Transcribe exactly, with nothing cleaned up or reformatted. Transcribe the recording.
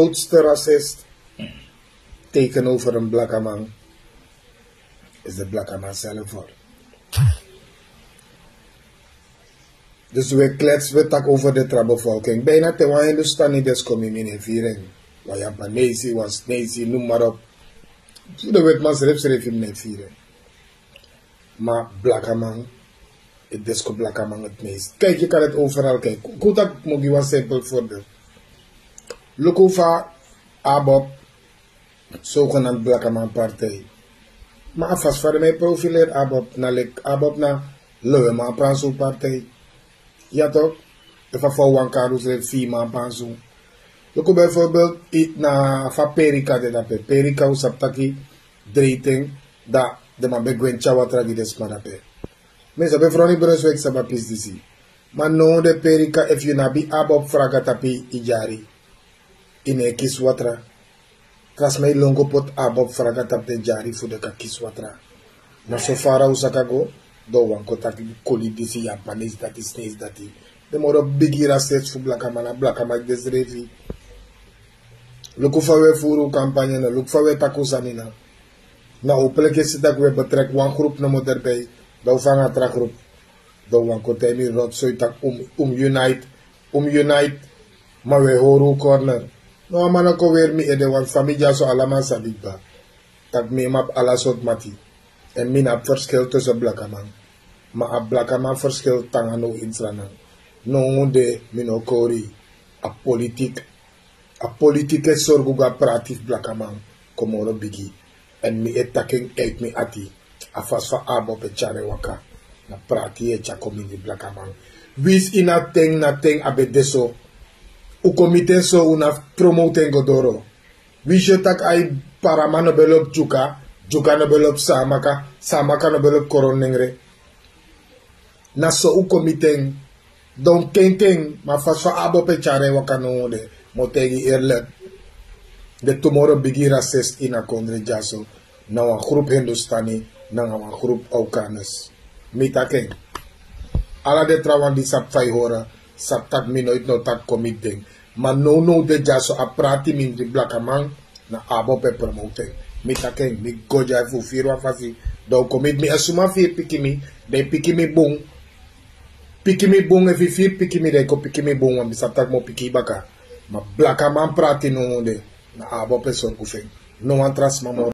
grootste racist tegenover een blakaman is de blakaman zelf, hoor. Dus we klets, we tak over de tra bevolking. Bijna te wan Hindustani desko mi mi ne viren. Wan Japanesi, wan Snesi, noem maar op. De witman schrijft, schrijft hem ne viren. Maar blakaman, het desko blakaman het meest. Kijk, je kan het overal kijken. Goed, dat moet je wel simpel voorbeeld. Look hoe far ABOP, zogenaamd blakaman partij. Maar a fasi fa den profileer ABOP na leki ABOP na loweman pansu partij. Ya toch? Efu a fa wan karu srefi fii man pansu. Luku bijvoorbeeld, i- na fa Perika de dape. Perika un sabi taki dreiten da den man ben gwe tyari watra gi den sma dape. Mi sabi Froni Brunswijk sabi a pisi disi. Ma now de Perika, efu yu no abi ABOP fraga tapu yu dyari, yu no e kisi watra. Tra sma e lon go poti ABOP fraga tapu den dyari fu den kan kisi watra. Ma so fara un saka go, dan un wani kon taki koli disi, Japanesi dati, Snesi dati. Den moro bigi racist fu blakaman, na blakaman densrefi. Luku fa un e furu un kampanye, no, luku fa un e taki un sani, no. Na un pleki e si taki un e betrek wan groep nomo daarbij, dan un fanga tra groep. Dan un wani kon taigi mi rotzooi taki un, un unite, un unite, ma un e hori un corner. No, a man no kon weri mi ede, want fa mi dyaso ala man sabi kba. Taki mi e man abi ala sortu mati. En mi no abi verschil tussen blakaman. Ma a blakaman verschil tan nanga un in Sranan. Now de mi no kori. A politiek, a politiek e sorgu go a prati fu blakaman kon moro bigi. En mi e taki en uit mi ati. A fasi fa ABOP e tyari en waka, na prati yu e tyari kon mindri blakaman. Winsi ini a ten na ten a ben de so. Un kon miti en so, un no promote en go doro. Winsi yu taki ai, Paraman no ben lobi Dyuka, Dyuka no ben lobi Saamaka, Saamaka no ben lobi Koronengre. Na so un kon miti en. Dan kenken, ma fasi fa ABOP e tyari en waka now de, mi o taigi yu eerlijk. Den tu moro bigi racist ini a kondre dyaso, na wan groep Hindustani nanga wan groep Afghaans. Mi taki en. Ala den trawan di sabi fa yu hori, sabi taki mi noiti no taki kon miti den. Ma nownow de dyaso a prati mindri blakaman, na ABOP e promote en. Mi taki en, mi go dya, efu un firi wan fasi, dan un kon miti mi. Efu suma firi piki mi, dan yu piki mi bun. Piki mi bun, efu yu firi piki mi, dan yu kon piki mi bun, want mi sabi taki mi o piki yu baka. Ma blakaman prati nownow de, na ABOP e sorgu fu en. No wan tra sma moro.